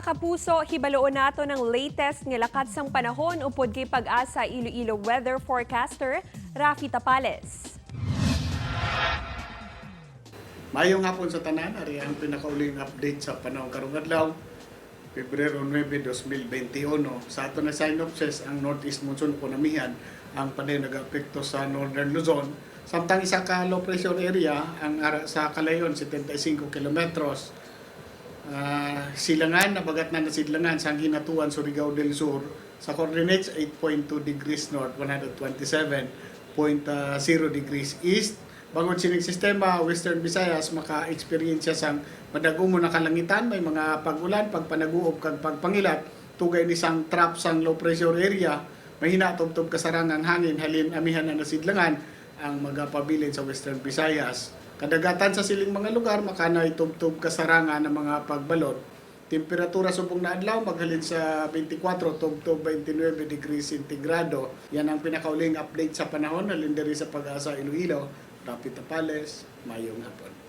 Mga kapuso, hibaluon nato ng latest nga lakat sang panahon upod kay Pag-asa Iloilo weather forecaster Rafi Tapales. Mayong hapon sa tanan, ari ang pinakauling update sa panahon karong adlaw, Pebrero 9, 2021. Sa ato na synopsis, ang Northeast Monsoon kunamihan ang panay nag-apekto sa Northern Luzon. Samtang isa ka low pressure area ang ara sa Calayon, 75 kilometros. Silangan, nabagat na nasidlangan sa Hinatuan, Surigao del Sur, sa coordinates 8.2 degrees north, 127.0 degrees east. Bangod sining sistema, Western Visayas maka-experience sang madagumo na kalangitan, may mga pag-ulan, pagpanaguob kag pagpangilat, tugay ni sang trap sang low pressure area, mahina tubtob kasarangang hangin halin amihan na nasidlangan ang magapabilin sa Western Visayas. Kadagatan sa siling mga lugar makanay tubtob kasarangan ng mga pagbalot. Temperatura subong na adlaw maghalin sa 24 tubtob 29 degrees centigrado. Yan ang pinakauling update sa panahon halin diri sa Pag-asa Iloilo. Rapi Tapales, mayong hapon.